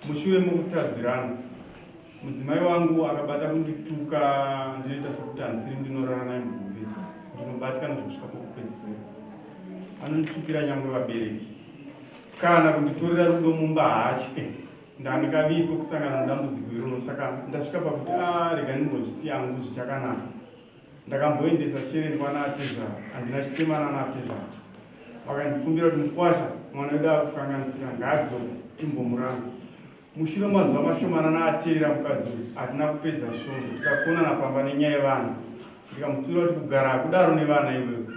Mushure mokutadzirana, mudzimai wangu akabata kundituka ndinoita sekuti handisiri ndinorara naye mugumbezi. Ndinobatikana zvekusvika pokupedzisira. Anonditukira nyangwe vabereki. Kana kunditorera rudo mumba haatye. Ndani kaviri kwekusangana nedambudziko iroro saka ndasvika pakuti ah rega ndimbozvisiya hangu zvichakanaka. Ndakamboendesa shereni kwana atezvara handina chitema nana atezvara. Vakandikumbira kuti mukwasha mwana wedu akukanganisira ngaadzoke timbomuranga. Mushure mazuva mashomanana ateera mukadzi uyu hatina kupedza svondo tikakonana pamba nenyaya yevana. Ndikamutsiura kuti kugara hakudaro nevana iwewe.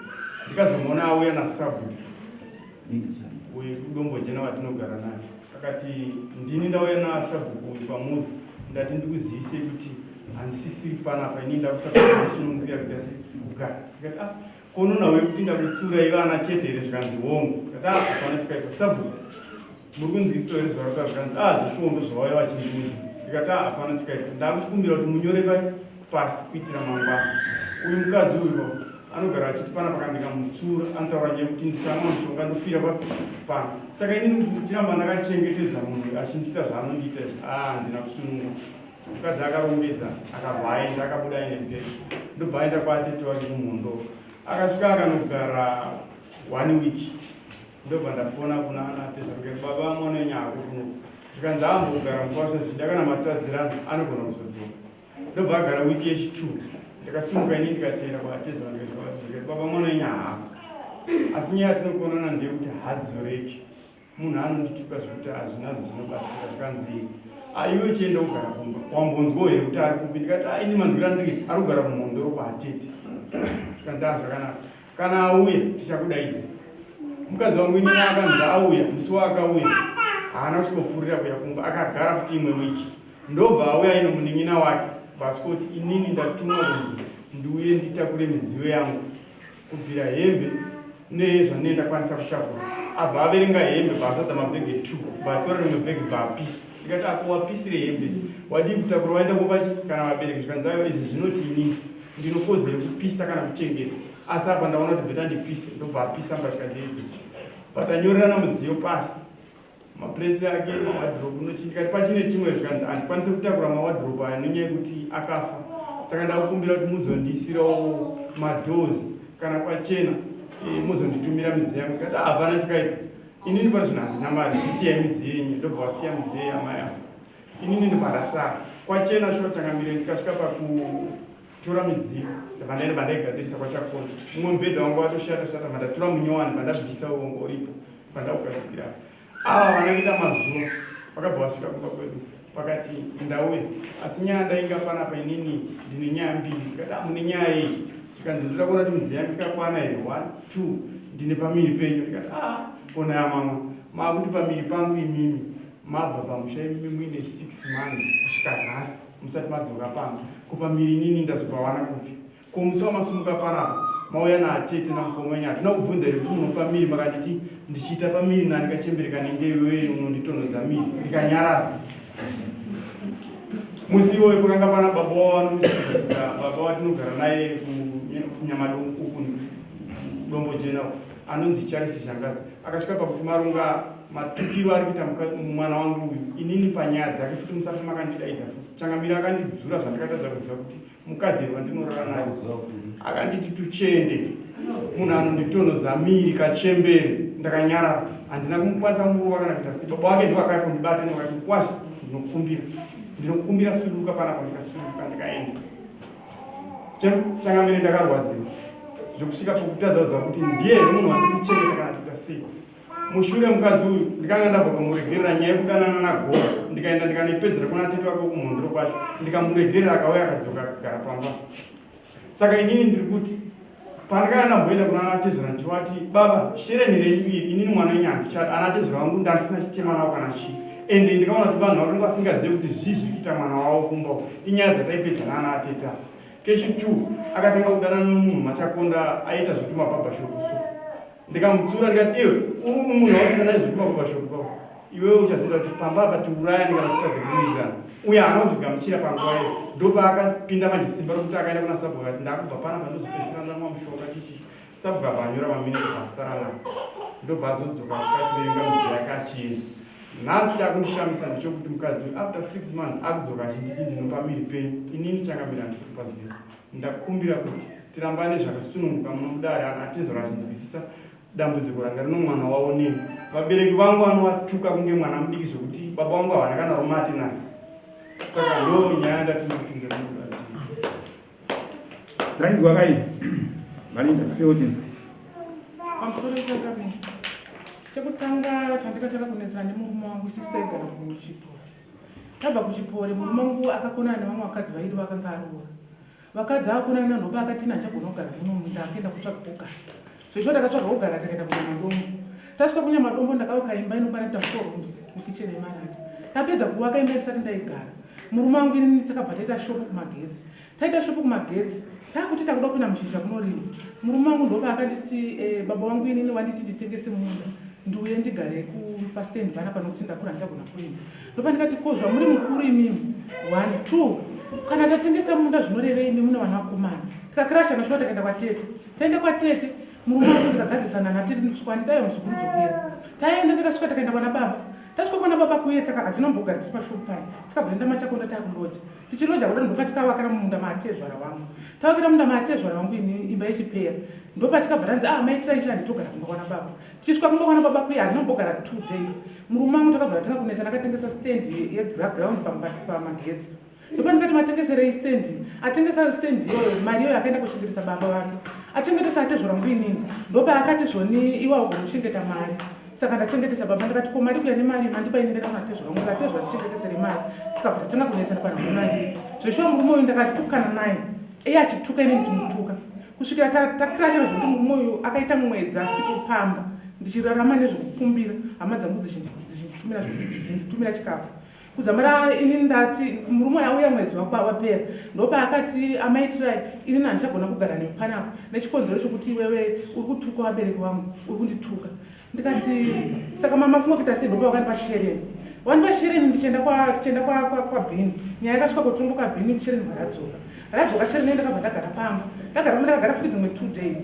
Ndikazomuona auya nasabhuku wekuDombojena watinogara naye. Akati ndini ndauya nasabhuku uyu kwamuri ndati ndikuzivisei kuti handisisiri panapa ini ndakutsvaka kusunungukira kuita sei kugara. Ndikati ah kono nhau yekuti ndakutsuurai vana chete here zvikanzi hongu. Ndikati ah hapana chikaipa sabhuku muri kunzwisisa here zvauri kutaura zvikanzi ah zvesvondo zvavauya vachindiudza. Ndikati ah hapana chikaipa ndakuchikumbira kuti munyore pai pasi kuitira mangwana. Uyu mukadzi uyu anogara achiti pana paka ndikamutsura anotaura nyaya yekuti ndichanwa mushonga ndofira papi pano. Saka inini kuchiramba ndakachengetedza munhu achindiita zvaanondiita izvi ah handina kusununguka. Mukadzi akarongedza akabva aenda akabuda aine bhegi ndobva aenda kwatete wake kuMhondoro. Akasvika akanogara one week ndobva ndafona kuna ana tezvara ndikati baba mwana wenyu haako kuno zvikanzi ambogara mukwasha zvichida kana matadzirana anogona kuzodzoka. Ndobva agara week yechi 2 ndakasimuka ini ndikateera kwaatezvara ndikati baba mwana wenyu haako asi nyaya yatinokonana ndeyekuti hadzoreki munhu anondituka zvekuti hazvina zvazvinobatsira zvikanzi aiwe chienda kugara kumba wambonzwawo here kuti ari kupi ndikati a ini manzwira ndiri ari kugara kumhondoro kwaatete zvikanzi a zvakanaka kana auya tichakudaidza mukadzi wangu inini akanzi auya musi waakauya haana kusvikopfuurira kuya kumba akagara futi imwe wiki ndobva auya ino munin'ina wake vasvikoti inini ndatumwa kunzi ndiuye nditakure midziyo yangu kubvira hembe nezvandinenge ndakwanisa kutakura abva averenga hembe bvaazadza mabhegi two bvatora rimwe bhegi bvaapisa ndikati ako wapisire hembe wadii kutakura waenda kopachi kana vabereki zvikanzi aiwa izvi zvinoti inini ndinokodzero kupisa kana kuchengeta asi apa ndaona kuti bheta ndipise ndobva apisa mbatya dzeidzi bvatanyorerana mudziyo pasi Maplates ake mawadrobe unochi ndikati pachine chimwe zvikanzi handikwanise kutakura mawadrobe aya nenyaya yekuti akafa saka ndakukumbira kuti muzondiisirawo madoors kana kwachena e, muzonditumira midziyo yangu ndikati ah, hapana chikaipa inini pari zvino handina mari chisiyai midziyo yenyu ndobva wasiya midziyo yamai avo inini ndobva ndasara kwachena shuwa changamire ndikasvika pakutora midziyo ndabva ndaenda bandaigadzirisa kwachakona mumwe mubhedha wangu watoshata shata bva munyowani bva ndabvisa wongo uripo pandaugadzikira ava vana kuita mazuva vakabva vasvika kumba kwedu vakati ndauya asi nyaya ndainga panapa inini ndine nyaya mbiri ndikati ah, mune nyaya yei zvikanzi ndoda kuona kuti midziyo yangu ikakwana here one two ndine pamiri penyu ndikati ah kona yamama maakuti pamiri pangu imimi mabva pamusha imimi muine six months kusvika nhasi musati madzoka pano ko pamiri inini ndazopawana kupi Ko musi wamasumuka panapa mauya naatete namukoma wenyu hatina kubvunza here kuti munopa miri makanditi ndichiita pamiri nani kachembere kanenge iwewe unonditonhodza miri ndikanyarara musi iwoyo pakanga pana baba wavanomisika baba watinogara naye kunyamadongo uku dombo jena uku anonzi Charles Zhangazi akasvika pakuti marunga matukiro ari kuita mwana wangu uyu inini panyaya dzake futi musafe makandidaidza futi changamire akandidzura zvandakatadza kuziva kuti mukadzi wandinorara naye akanditi tuchende munhu anonditonhodza miri kachembere ndakanyarara handina kumukwanisa kumurova kana kuita sei baba wake ndivo akaya kundibata nevakati mukwasha ndinokumbira ndinokumbira suduruka panapa ndikasuduruka ndikaenda changamire ndakarwadziwa zvekusvika pokutadza kuziva kuti ndiye here munhu wandiri kuchengeta kana kuita sei Mushure mukadzi uyu ndikanga ndabva kumuregerera nyaya yekudanana naGora ndikaenda ndikanoipedzera kuna tete wake wekumhondoro kwacho ndikamuregerera akauya akadzoka akagara pamba. Saka inini ndiri kuti Pandakanga ndamboenda kuna anatezvara ndichivati baba shereni renyu iri inini mwana wenyu handichadi anatezvara vangu ndandisina chitema navo kana chii ende ndikaona kuti vanhu vakanga vasingazive kuti zvii zviri kuita mwana wavo kumba uku inyaya dzataipedza naana atete ava kechi two akatanga kudanana nomunhu machakonda aiita zvetumabhabhashopu so ndikamutsura ndikati iwe munhu wakuita naye zvetumabhabhashopu kwavo iwewe uchaziva kuti pamba apa tiurayani kana kutadza kuwirirana uye haana kuzvigamuchira panguva iyo ndopaakapinda manje simba rokuti akaenda kuna sabhuku akati ndakubva panapa ndozopedzisira ndamwa mushonga chichi sabhuku abva anyora maminiti akasara naye ndobva azodzoka asvika achiverenga midzi yake achienda nhasi chakundishamisa ndechokuti mukadzi uyu after six months akudzoka achinditi ndinopa miri penyu inini changamira handisi kupaziva ndakumbira kuti tirambane zvakasununguka muno mudare atezora achinzwisisa Dambudziko ranga rino mwana wavo neni. Vabereki vangu vanovatuka kunge mwana mudiki zvekuti baba vangu havana kana rumate naye. Saka ndo nyaya ndati ndipinze muno. Tainzwa kai? Valinda tipewo tinzwe. Pamusoro changamire. Chekutanga chandikatanga kunetsana nemurume wangu sister igara kuchipore. Tabva kuchipore murume wangu akakonana nevamwe vakadzi vairi vakanga aroora. Vakadzi ava konana nhopa akati ini handichagona kugara muno munda akaenda kutsvaga kugara. Zveshuwa takatsvaga kugara takaenda kunyamadombo. Tasvika kunyamadombo ndakavaka imba inokwana kuita four rooms nekicheni yemarata. Tapedza kuvaka imba ndisati ndaigara. Murume wangu inini takabva taita shopu kumagetsi. Taita shopu kumagetsi takuti takuda kupinda mushizha kunorima. Murume wangu ndopa akanditi eh, baba wangu inini wanditi nditengese munda ndiuye ndigare pastand panapa nokuti ndakura handichagona kurima. Ndopandikati ko zvamuri mukuru imimi one two kana tatengesa munda zvinorevei imi mune vana vakomana tikakrashana shuwa takaenda kwatete taenda kwatete murume wangu tikagadzirisana natete ndisvika anditi aiwa muzukuru dzokera taenda tikasvika takaenda kwana baba tasvika kwana baba kuye taka hatinombogara tiri pashopu paye tikabva enda machakonda takuloja tichiloja kudaro ndopatikavakira mumunda maatezvara wangu tavakira munda maatezvara wangu ini imba yechipera ndopatikabva tanzi ah maitira ichi handitogara kumba kwana baba Tichisvika kumba kwana baba kuya handinombogara two days. Murume wangu takabva tatanga kunetsana akatengesa stand yebackground pamagetsi. Ndopandikati matengeserei stand. Atengesa stand iyoyo mari iyoyo akaenda kuchengetesa baba vake. Achengetesa atezvora wangu inini. Ndopaakati zvoni iwe haugoni kuchengeta mari. Saka ndachengetesa baba ndikati ko mari kuya nemari mandipa ini ndaenda kuna atezvora wangu atezvora ndichengetesere mari. Tikabva tatanga kunetsana panhau yemari. Zveshuwa murume uyu ndakatukana naye. Iye achituka ini ndichimutuka. Kusvikira takrashana zvekuti murume uyu akaita mwedzi asipo pamba ndichirarama nezvekukumbira hama dzangu dzichinditumira chikafu kuzamara ini ndati murume uyu auya mwedzi wapera ndopaakati amai try inini handichagona kugara newe panapa nechikonzero chokuti iwewe uri kutuka vabereki vangu uri kundituka ndikati saka mama funga kuita sei ndopa vakandipa shereni vandipa shereni ndichienda tichienda kwabhini nyaya yakasvika kutongo kwabhini shereni bva radzoka radzoka shereni ndakabva ndagara pamba ndagara pamba ndakagara futi dzimwe two days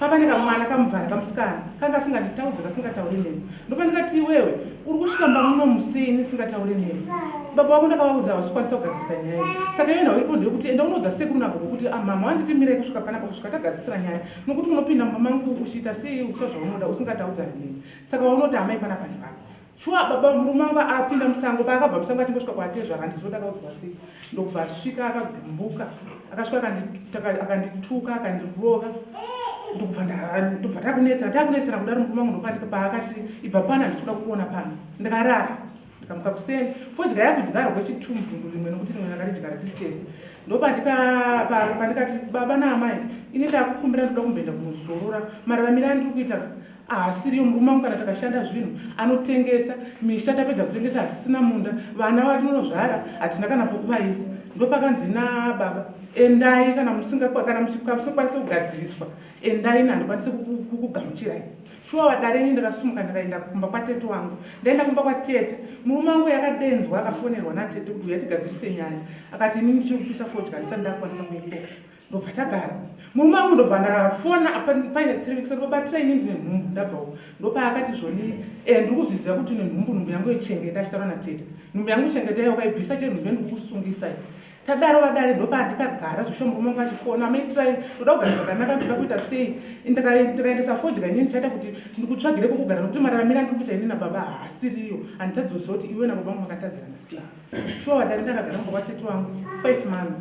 papa nekamwana kamubvana kamusikana kanga asinganditaudzi kasingatauri neni ndopa ndikati iwewe uri kusvika mba muno musei nisingatauri neni baba vako ndakavaudza havasi kukwanisa kugadzirisa nyaya iyi saka iyo nhau iripo ndeyekuti enda unoudza sekuru nagogo kuti ah, mama wanditi mirai kusvika panapa kusvika tagadzisira nyaya Nokuti unopinda mumba mangu uchiita sei uchiita zvaunoda usingataudzani neni. Saka waunoti amai panapa ndepapa. Shuwa baba murume wangu apinda musango paakabva musango achingosvika kwaatezvara handizivo ndakaudzwa sei. Ndokubva asvika akagumbuka akasvika akandituka akandirova ndokubva ndobva takunetsana takunetsana kudaro murume wangu ndopandika paakati ibva pano handisi kuda kukuona pano ndikarara ndikamuka kuseni fodya yakudyarwa kwechitumbu dhundu rimwe nokuti rimwe ndakaridyara tiri tese ndopandikati baba naamai ini ndakukumbira ndoda kumboenda kunozorora mararamiro andiri kuita ahasiriyo murume wangu kana takashanda zvinhu anotengesa misha tapedza kutengesa hasisina munda vana vatinozvara hatina kana pokuvaisa ndopakanzi nababa endai kana musingakwanise kugadziriswa endai nhandikwanise kukugamuchirai Shuwa vadare ini ndakasumuka ndakaenda kumba kwatete wangu. Ndaenda kumba kwatete. Murume wangu yakadenzwa akafonerwa natete kuti uya tigadzirise nyaya. Akati ini ndichiri kupisa fodya ndisati ndakwanisa kuikoko. Ndobva tagara. Murume wangu ndobva ndafona paine 3 weeks ndobatira ini ndine nhumbu ndabvawo. Ndopaakati zvoni eh ndiri kuzviziva kuti une nhumbu nhumbu yangu yochengeta achitaura natete. Nhumbu yangu chengeta iyo ukaibvisa chete nhumbu ndikukusungisa. Tadaro vadare ndopandikagara zvisho murume wangu achifona amai try ndoda kugara zvakanaka ndoda kuita sei ndikaendesa fodya inini ndichaita kuti ndikutsvagire kwekugara nokuti mararamiro andiri kuita ini nababa haasiriyo handitadzoziva kuti iwe nababa vangu makatadzirana sei shuwa vadare ndakagara mumba kwatete wangu five months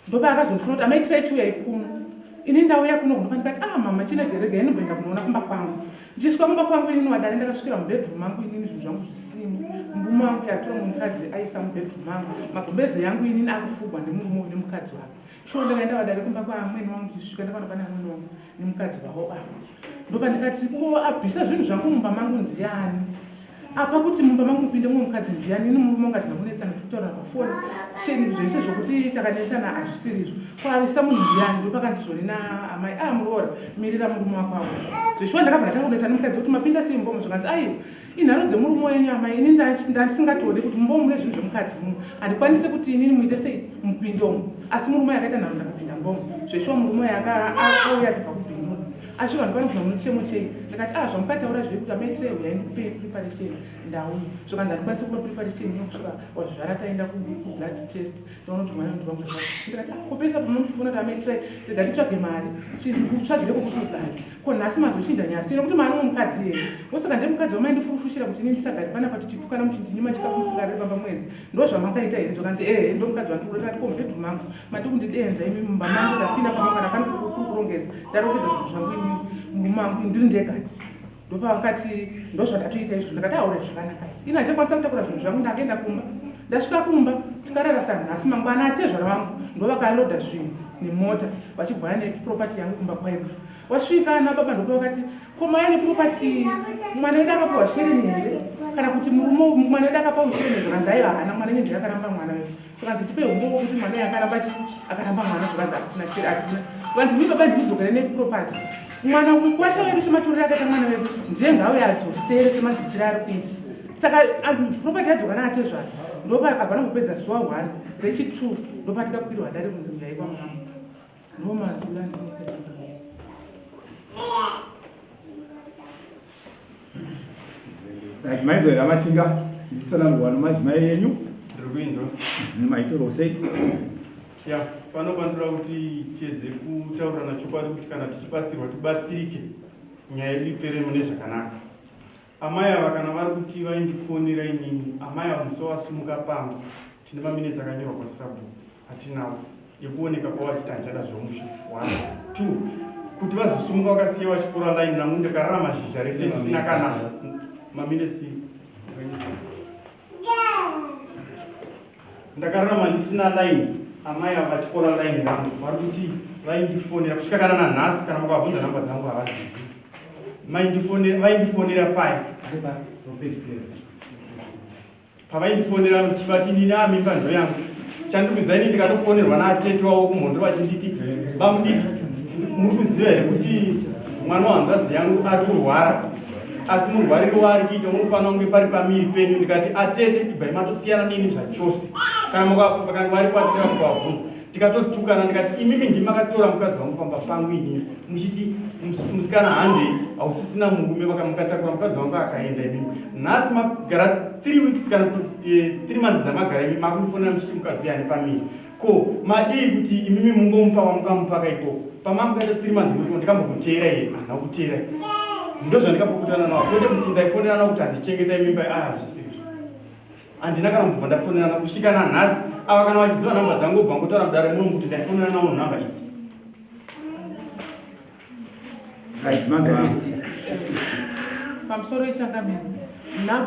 ndopaakazondifona kuti amai try chiuyai kuno Ini ndauya kuno kunopa ndikati ah mama chine gerega ini mboenda kunoona kumba kwangu. Ndichisvika kumba kwangu inini wadare ndakasvikira mubedroom mangu inini zvinhu zvangu zvisimo. Murume wangu yatora mukadzi aisa mubedroom mangu. Magumbeze yangu inini akufugwa nemurume uyu nemukadzi wake. Shuwa ndakaenda vadare kumba kwaamwene wangu ndichisvika ndakaona pane amwene wangu nemukadzi wavo ava. Ndopandikati ko abvisa zvinhu zvangu mumba mangu ndiani? Apa kuti mumba mangu mupinde mumwe mukadzi ndiani? Ini murume wangu hatina kunetsana tikutaura pafoni. Sheni zvese zvokuti takanetsana hazvisiri izvo. Ko avisa munhu ndiani? Ndopakanzi zvoni naamai ah muroora mirira murume wako auya. Zveshuwa ndakabva ndatanga kunetsana nemukadzi kuti mapinda sei mumba umu zvikanzi aiwa inharo dzemurume wenyu amai ini ndandisingatode kuti mumba umu mune zvinhu zvemukadzi muno handikwanise kuti inini muite sei mupinde umu asi murume akaita nharo ndakapinda mumba umu zveshuwa murume uyo akauya achibva kubhindura Asvika ndopanofunga muno chemo chei ndikati ah zvamukataura zvei kuti amai tire huyai ndikupei preparation ndauya zvikanzi handikwanisi kupa preparation ino kusvika wazvara taenda kublood test taona kuti mwana ndivangu ndikati ah kopesa pamunofona kuti amai tire rega titsvage mari titsvagire kokuti ugare ko nhasi mazochinja nyaya sei nokuti mari mumukadzi here wosaka ndiye mukadzi wamai ndifurufushira kuti ini ndisagare panapa tichitukana muchindinyima chikafu musingarere pamba mwedzi Ndozvamakaita here zvakanzi ehe ndomukadzi wandikuda ndakati ko mubedroom mangu mati kundidenza imi mumba mangu ndapinda pamba kana pane kurongedza ndarongedza zvinhu zvangu imi murume wangu ndiri ndega ndopavakati ndozvandatoita izvo ndakati aure zvakanaka ini hachakwanisa kutakura zvinhu zvangu ndakaenda kumba ndasvika kumba tingarara sanhasi mangwana atezvara vangu ndovakaloda zvinhu nemota vachibvaya neproperty yangu kumba kwaivo Wasvika ana baba ndopavakati ko mai neproperty mwana wedu akapiwa shereni here kana kuti murume mwana wedu akapawo shereni zvakanzi aiwa haana mwana inenge yakaramba mwana wedu zvakanzi tipe humbowo kuti mwana uyu akaramba chi akaramba mwana zvakanzi hatina shere hatina vanzi mi baba ndikudzokere neproperty mwana mukwasha wedu sematorero akaita mwana wedu ndiye ngauye adzosere semadzosere ari kuita saka property yadzoka naatezvara ndopakabva nokupedza zuva one rechi two ndopatikakwirwa dare kunzi uyai kwamambo Ndomazira ndinoita changamire. Right, maizwa here Machinga nditsanangurwa nomadzimai enyu Ndiri kuinzwa. Maitoro sei? Ya, pano pandoda kuti tiedze kutaurirana chokwadi kuti kana tichibatsirwa tibatsirike nyaya yedu ipere mune zvakanaka. Amai ava kana vari kuti vaindifonera inini, amai ava musi wavasimuka pamba tine maminetsi akanyorwa kwasabhuku atinawo ekuoneka kwavo vachiti handichada zvemusha. One, two, kuti vazosumuka vakasiya vachikora line rangu ndakararama zhizha rese ndisina kana maminetsi ndakararama ndisina line amai ava vachikora line rangu vari kuti vaindifonera kusvika kana nanhasi kana makavabvunza namba dzangu havadzizivi vaindifonera pai pavaindifonera vachivati inini amimba ndo yangu chandiri kuziva ini ndikatofonerwa naatete wavo kumhondoro vachinditi bamudiki muri kuziva here kuti mwana wahanzvadzi yangu ari kurwara asi murwariro waari kuita unofanira kunge pari pamiri penyu ndikati atete ibvai matosiyana neni zvachose kana vakange vari kwatika mukavabvunza tikatotukana ndikati imimi ndimi makatora mukadzi wangu pamba pangu inini muchiti musikana handei hausisina murume vakamukatakura mukadzi wangu akaenda imimi nhasi magara 3 weeks kana kuti 3 months dzamagara imi makundifonera muchiti mukadzi uyo ane pamiri ko madii kuti imimi mungomupa wamukamupa kaikoko pamamukaita 3 months muriko ndikambokuteera iye handina kuteera ndozvandikapoputana nawo kwete kuti ndaifonera nawo kuti handichengetai mimba ah hazvisizvo Handina kana kubva ndafonerana kusvika nanhasi. Ava kana vachiziva nhamba dzangu obva ngotaura mudare muno kuti ndaifonerana navo nhamba idzi. Right, manzwa. Pamusoro ichangamire.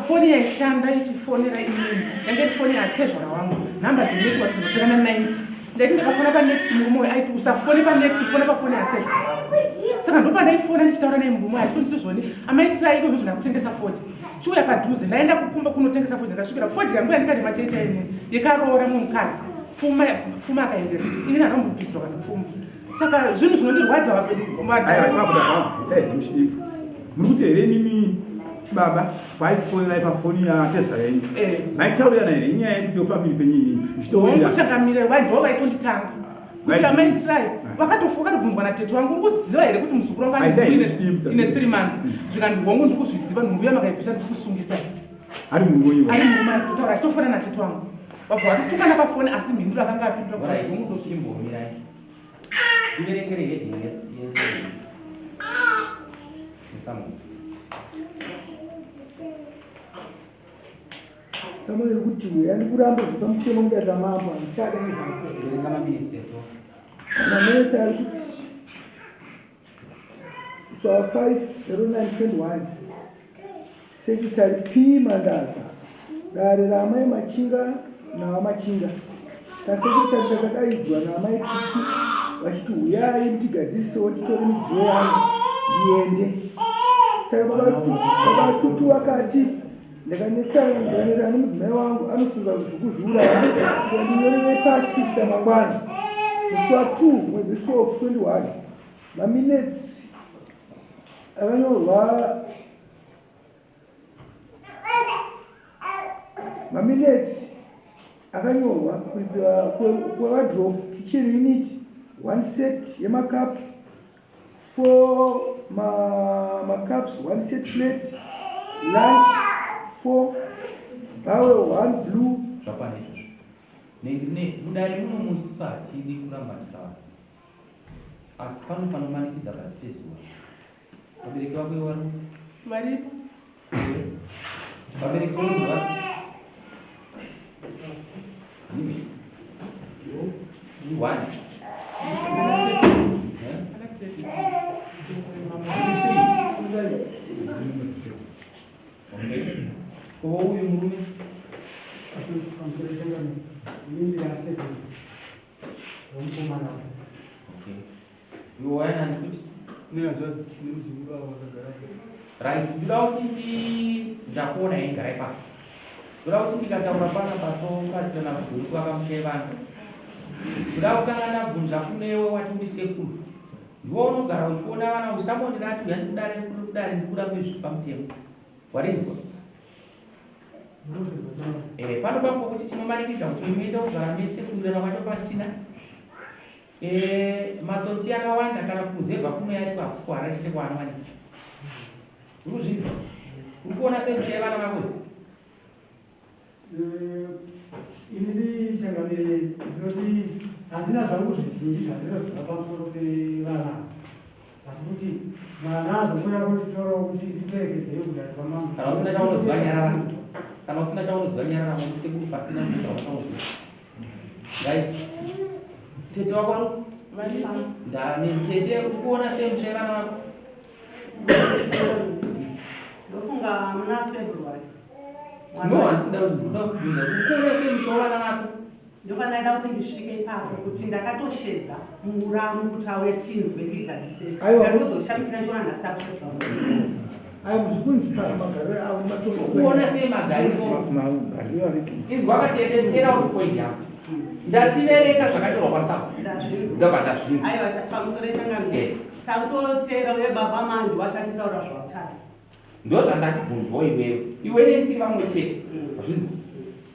Foni yaishanda ichifonera inini. Yange iri foni yatezvara wangu. Nhamba dzenetwork dzinopera na 90. Ndaiti ndakafona panext murume uyu aiti usafone panext fona pafoni yatezvara wangu. Saka ndopandaifona ndichitaura naye murume uyu achitonditi zvoni amaitira iko zvozvo ndakutengesa foni. Chiuya padhuze ndaenda kukumba kunotengesa fodya ndakasvikira fodya yangu yandikarima chai chai inini yekaroora mumwe mukadzi pfuma pfuma akaendesa inini handambobvisirwa kana pfuma saka zvinhu zvinondirwadza muri kuti here imimi baba kwaikufonerai pafoni yatezvara yenyu eh. maitaurirana here nyaya yekuti yofamili penyu imimi muchitowirira ndo vaitonditanga kuti amai try vakatobvunzwa natete wangu uri kuziva here kuti muzukuru wangu ane ine 3 months zvikanzi hongu ndiri kuzviziva nhumbu yamakaibvisa ndiri kusungisai ari murume ari murume ari kutaura achitofona natete wangu vabva vatotukana pafoni asi mhinduro akanga apindura kuti hongu ndozviziva Ndiverengere heading ye ye Samuel kuti uya ndikuramba zvepamutemo kudarika mambo handichada nezvako. Verenga maminitsi eto. Maminitsi ari kuti Musi wa 5 09 21 Secretary P Mandaza Dare raAmai Machinga naVaMachinga Tasecretary takadaidzwa naAmai Tutu vachiti huyai mutigadzirisewo nditore midziyo yangu ndiende. Saka baba Tutu vakati ndakanetsana ndakanetsana nemudzimai wangu anofunga zvekuzviuraya saka ndinyorerei pasi kuitira mangwana. Musi wa 2 mwedzi we 12 21 maminetsi akanyorwa Maminetsi akanyorwa kuipiwa kwewardrobe, kitchen unit, one set yemacup, four macups, one set plate, lunch, four bowl, one blue. Zvakwana izvozvo. Mudare muno mususu hatidi kurambanisa vanhu. Asi pano panomanikidza pasi pezuva. Vabereki vako iwe vari Varipo. Vabereki vako vari Ndimi. One. Eh? Okay. Ko uyu murume? Okay. Iwe waina kuti? Nehanzvadzi nemuzukuru avo vakagara. Right, ndoda kuti ndi ndakuona yei garai pasi. Ndoda kuti ndikataura pana patokasirana kuguru kuvaka musha yevanhu. Ndoda kutanga ndabvunza kunewe wati uri sekuru. Ndiwe unogara uchiona vana usambondirati uya ndikudare ndikudare ndikuda kwezviri pamutemo. Warinzwa? Eh, pano pangu kuti tinomanikidza kuti muende kugara mese kuwirirana kwacho pasina. Eh, matsotsi akawanda kana kuzebva kuno yariko hakusi kuharare chete kwaanowanika. Uri kuzvinzwa? Uri kuona sei musha yevana vako iyi? Eh, inini changamire ndinoti handina zvangu zvizhinji zvandinoziva pamusoro pevana asi kuti mwana azongouya kunditorawo kuti ndiperekedzei kudare kwamambo. Kana usina chaunoziva nyarara. Kana usina chaunoziva nyarara muri sekuru pasina mubvunzo waunoziva. Right. Tete wako Varipo. Ndane tete uri kuona sei musha yevana vako? Ndofunga muna February. No, handisi kuda kuti ndinoda kubvunza kuti uri kuona sei musha wevana vako? Ndopandada kuti ndisvike ipapo kuti ndakatoshedza muramu kuti auye tinzwe ndigadzirise. Aiwa. Ndatozoshamisika ndichiona nhasi takusvika. Ayo zvikunzi magariro avo matongo. Kuona sei magariro? Magariro ari. Inzwa katete tera kuti point yako. Ndativerenga zvakanyorwa pasapo. Ndazvinzwa. Ndobva ndazvinzwa. Aiwa pamusoro changamire. Eh. Takutoteera uye baba Mandu vachatitaura zvauchada. Ndozvandatibvunzwawo iwewe. Iwe neni tiri vamwe chete. Wazvinzwa?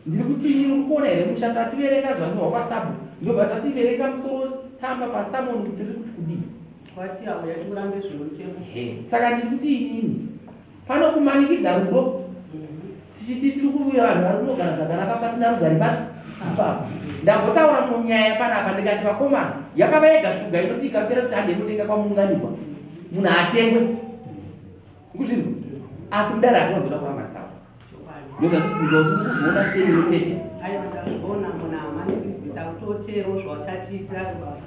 Ndiri kuti ini uri kuona here musha tativerenga zvanyorwa kwasabu ndobva tativerenga musoro tsamba pasamoni kuti riri kuti kudii. Wati auya tikurambe zvinomutemo. Ehe, saka ndiri kuti inini pano kumanikidza rudo tichiti tiri kuwira vanhu vari kunogara zvakanaka pasina rugare pa ipapo ndambotaura munyaya panapa ndikati vakomana yakava yega shuga inoti ikapera kuti hande kutenga kwamuunganirwa munhu atengwe ukuzvinzwa asi mudare hatinozoda kuramarisawo ndozvandikubvunza kuti uri kuzviona sei iwe tete Aiwa ndazviona munhu haamanikidzwi takutoteerawo zvauchatiitira baba.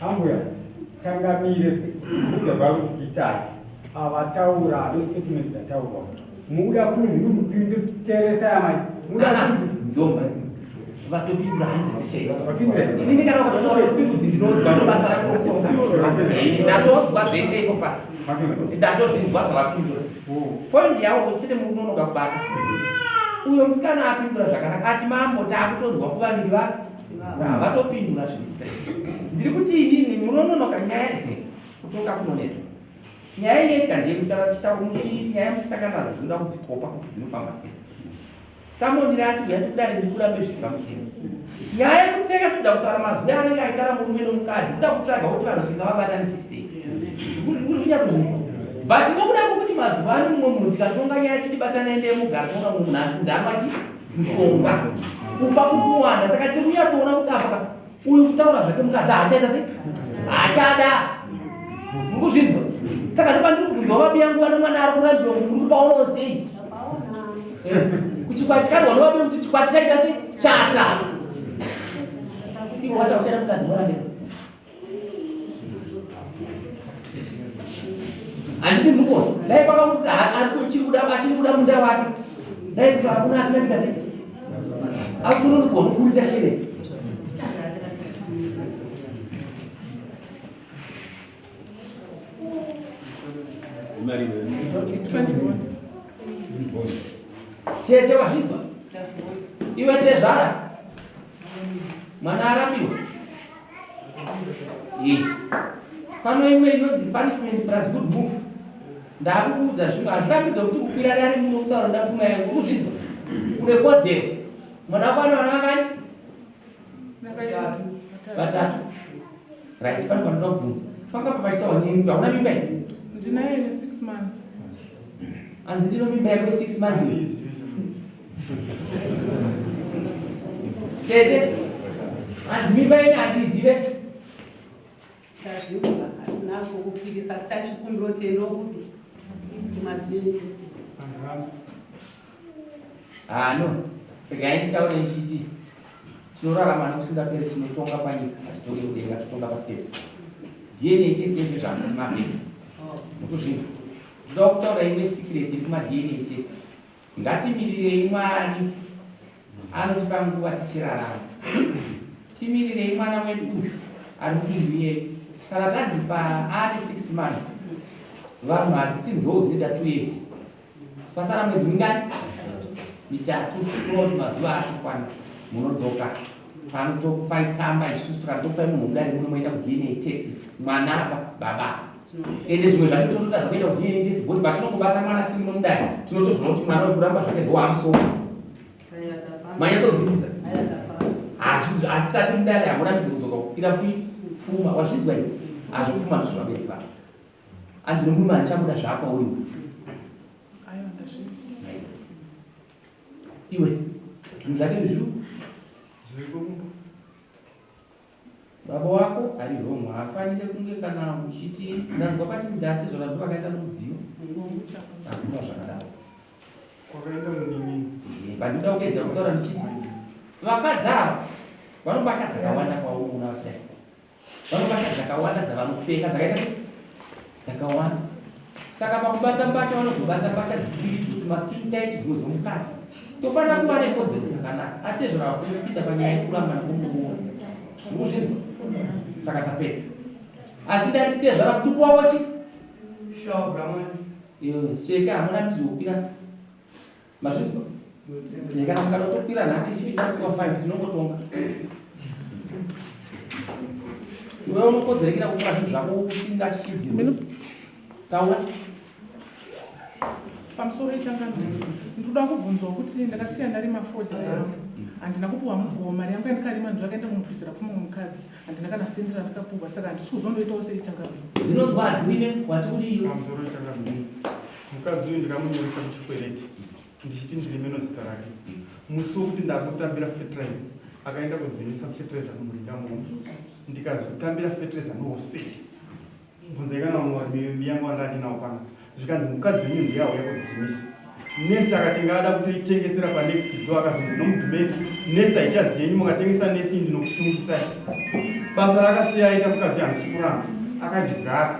Ambuya, changamire kubvunza kwauri kuitai avataura ndo statement dzataurwa muda kunzi ndikupinduteresa amai muda kunzi nzomba vatopindura 100%. Vapindura. Inini kana ukatotaura kuti kudzi ndinonzwa ndobasa rako rokutonga. Eh, Ndatonzwa zvese ipo pa. Ndatozvinzwa zvavapindura. Point yawo chete munonoka kubata. Uyo musikana apindura zvakanaka ati mambo taakutonzwa kuvaviri va vatopindura zviri straight. Ndiri kuti inini munononoka nyaya kutonga kunonetsa. Nyaya inoitika ndeyekuti kana tichitaura nyaya muchisangana nadzo dzinoda kudzikopa kuti dzinofamba sei. Samoni rati uya ndikudare ndikurambe zviri pamutemo. Nyaya yekutseka kuda kutaura mazwi anenge aitaura murume nomukadzi kuda kutsvaga kuti vanhu tingavabatanidze sei. Uri kunyatsozvinzwa. But nokuda kwokuti mazuva ano mumwe munhu tikatonga nyaya chiti batanai ndeye mugara toona mumwe munhu achinzi anwa chi mushonga. Kufa kukuwanda saka tiri kunyatsoona kuti apa ka uyu kutaura zvake mukadzi haachaita sei? Haachada. Muri kuzvinzwa? Saka ndopandiri kubvunzwa vabiyangu vane mwana ari kurambiwa muri kupaonawo sei? Kuchikwati chikarwa novabe kuti chikwati chaita sei? Chata. Iwe wacha uchada mukadzi mwana mberi. Handiti mukona dai kwaka kuti ari kuchiri kuda achiri kuda munda wake dai kutaura kuna asina kuita sei akunonokuona kuburitsa shere. Tete wazvinzwa iwe tezvara mwana arapiwa pano imwe inonzi punishment plus good move ndakukuudza zvimwe hazvirambidza kuti kukwira dare muno kutaura ndapfuma yangu kuzvinzwa une kodzero mwana wako ane vana vangani vatatu right pane panoda kubvunza panga pachitawa nyimba hauna mimba iyi ndinayo ine 6 months hanzi ndino mimba yako 6 months tete hanzi mimba yenyu handizive Tazvinzwa asina kukupikisa asi tachikumbira kuti enda kupi kumaDNA test. Ah no, regai nditaure ndichiti tinorarama nekusingaperi tinotonga panyika hatitonge kudenga totonga pasi pesu. DNA test yezve zvamusati mavheka. Mukuzvinzwa. Ndoda kutaura imwe secret iri kuma DNA test. Ngatimirirei Mwari anotipa nguva tichirarama. Timirirei mwana wedu uyu ari mudumbu iyeye. Kana tanzi paane 6 months, vanhu hadzisi nzou dzinoita 2 years. Kwasara mwedzi mingani? Mitatu. Kureva kuti mazuva atokwana munodzoka pano tokupai tsamba isusu tikatokupai munhu mudare muno moenda kuDNA test mwana apa baba apa. Ende zvimwe zvacho tototadza kuenda kuDNA test because patinongobata mwana tiri muno mudare tinotozviona kuti mwana wekuramba zvake ndowamusoro. Manyatsonzwisisa? Hazvizvo asi tati mudare hamurambidzi kudzoka kukwira pfuma wazvinzwa iwe? Hazvo pfuma ndizvo vabereki vako. Anzi nomurume handichamuda zvaakwauri. Iwe zvinhu zvake zviri Baba wako ari wrong haafanire kunge kana uchiti ndanzwa pachinzi atezvara ndo vakaenda nomudziyo hakuna zvakadaro kwakaenda munin'ina eh, pandinoda kuedza kutaura ndichiti vakadzi ava vanobata dzakawanda kwaunoona vachidai vanobata dzakawanda dzavanopfeka dzakaita se dzakawanda saka pakubata mbatya vanozobata mbatya dzisiri dzo tumaskin tight dzimwe dzomukati tofanira kuva nekodzero dzakanaka atezvara vafanira kupinda panyaya yekuramba nekumuroora ndikuzvinzwa saka tapedza asi ndati tezvara mutupo wavo chi seke hamuna mizokwira Mazvinzwa? Eh, kana mukada kutokwira nhasi ichipinda musi wa 5 tinongotonga. Iwe unokodzerekera kukura zvinhu zvako usingatyisidzirwe. Taura. Pamusoro ichangamire, ndinoda kubvunzwa kuti ndakasiya ndarima fodya yangu handina kupiwa mugomo mari yangu yandikarima ndozvakaenda kunobvisira pfuma mukadzi handina kana sendi randakapiwa saka handisi kuzondoitawo sei changamire. Dzinonzwa hadzirime wati kudii? Pamusoro ichangamire. Mukadzi uyu ndikamunyoresa kuchikwereti ndichiti ndirime nozita rake. Musi wokuti ndakutambira fertilizer akaenda kudzimisa fertilizer kumurinda mombe ndikazotambira fertilizer nousei bvunzai kana vamwe varimi yangu vanga ndinawo pano zvikanzi mukadzi wenyu ndiye auya kudzimisa nesi akati ngaada kutoitengesera panext door akazonzi nomudhumeni nesi haichazi yenyu mukatengesa nesi ndinokusungisai basa rakasiya aita mukadzi handisi kuramba akadyara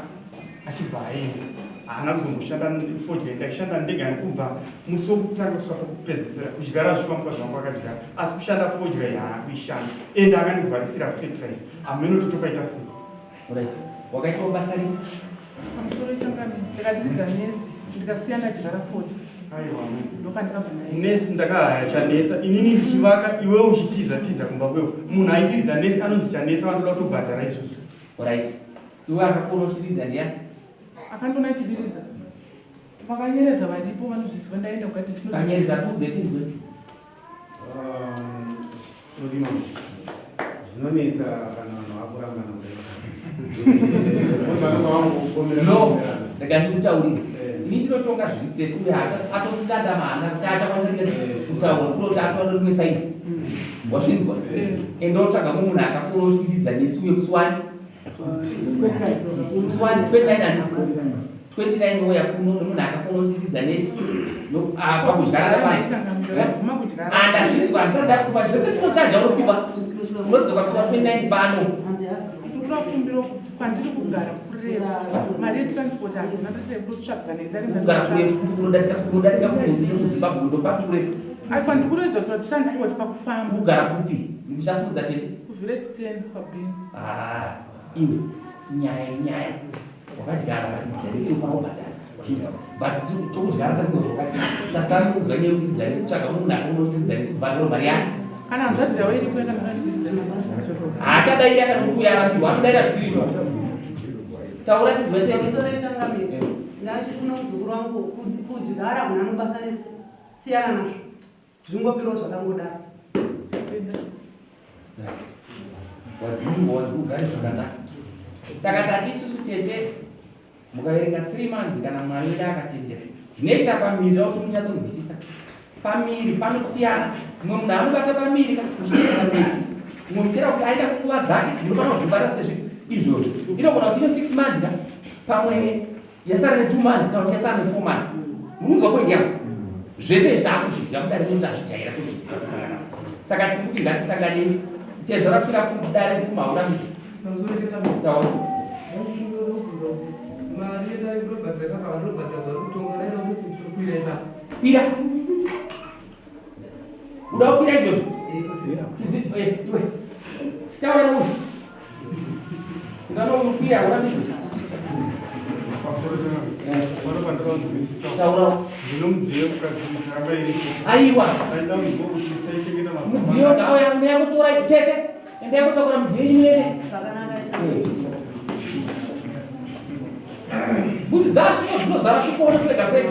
achibva aenda haana kuzomboshanda fodya ndaishanda ndega nekubva musi wokutanga kusvika pokupedzesera kudyara zvipa mukadzi wangu akadyara asi kushanda fodya iyi haana kuishanda ende akandivharisira fertilize hameno kuti topaita sei right wakaitwa basa ripi pamusoro changami ndakadzidza nesi ndikasiya ndadyara fodya aiwa ndopandikabva ndaenda nesi ndakahaya chanetsa inini ndichivaka iwe uchitiza tiza kumba kwewo munhu aidiridza nesi anonzi chanetsa vanoda kutobhadhara isusu right Iwe akakuona uchiridza ndiyani? Akandiona achidiridza. Vakanyereza varipo vanozviziva ndaenda kugati chino. Kanyereza tiudze tinzwe. Sorry mama. Zvinonetsa kana vanhu vakurambana kudai. No, rega ndikutaurire. Ini ndinotonga zviri straight uye atotanda maana kuti achakwanisa kuita kutaura kuro kuti atova rimwe side. Wazvinzwa? Enda wotsvaga mumwe munhu akakuona uchidiridza nesu uye musi wani. Musi wani 29 handiti? 29 ouya kuno nemunhu akakona uchiridza nesi apa kudyara andazvinzwa handisati ndakupa zvese tinochaja unopiwa unodzoka musi wa 29 pano ndikuda kukumbira kuti Kwandiri kugara kurefu. Mari yetransport handina ndoita yekutsvaga nendari Kugara kurefu kunodarika kunodarika kunenge kuZimbabwe ndopapi kurefu? Aiwa ndikuroedza kutora transport pakufamba. Kugara kupi? Muchasimudza tete. Kuvillage 10 kwaBini. Ah, iwe nyaya inyaya. Wakadyara varidza ufanira kubhadhara. Wazvinzwa? But tokudyara tasina zvakati. Tasara kuziva nyaya yekuridza nesi tsvaga munhu akunoridza nesi kubhadhara mari yake. Kana hanzvadzi yavo iripo yakandonachiridza nesi. Haachadaira kana kuti uyo arambiwa anodaira zvisiri izvo. Taura tinzwe tete. Pamusoro yechangamire, ndachiti kuno muzukuru wangu kudyara hakuna anobasa nese, siyana nazvo, zvingopirawo zvakangodaro. Wadzimu wadzimu ugare zvakanaka. Saka tati isusu tete mukaverenga 3 months kana Mwari wedu akatendera. Zvinoita pamiri kuti munyatsonzwisisa. Pamiri panosiyana. Mumwe munhu anobata pamiri ka kuchiteedza mwedzi. Mumwe mutera kuti aenda kunguva dzake munofanira kuzvibata sezvi izvozvo. Inogona kuti ine 6 months ka pamwe yasara ne 2 months kana kuti yasara ne 4 months. Muri kunzwa point yangu? Zvese izvi taakuzviziva mudare muno tazvijaira kuzviziva tosangana. Saka tiri kuti ngatisanganei. Tezvara kwira pfuma dare pfuma haurambidzi. Taura. Kwira. Uda kukwira izvozvo? Is it eh, iwe. Chitaura neuyu. Unokwira haurambidzi. Taura. Ndinomudziyo mukadzi ramba iripo. Aiwa. Ndainzwa kuti usaichengeta Mudziyo ndauya ndauya kutora tete. Endai kutakura mudziyo yenyu muende. Zvakanaka Mbudzi dzasviko dzinozara tukono twega twega.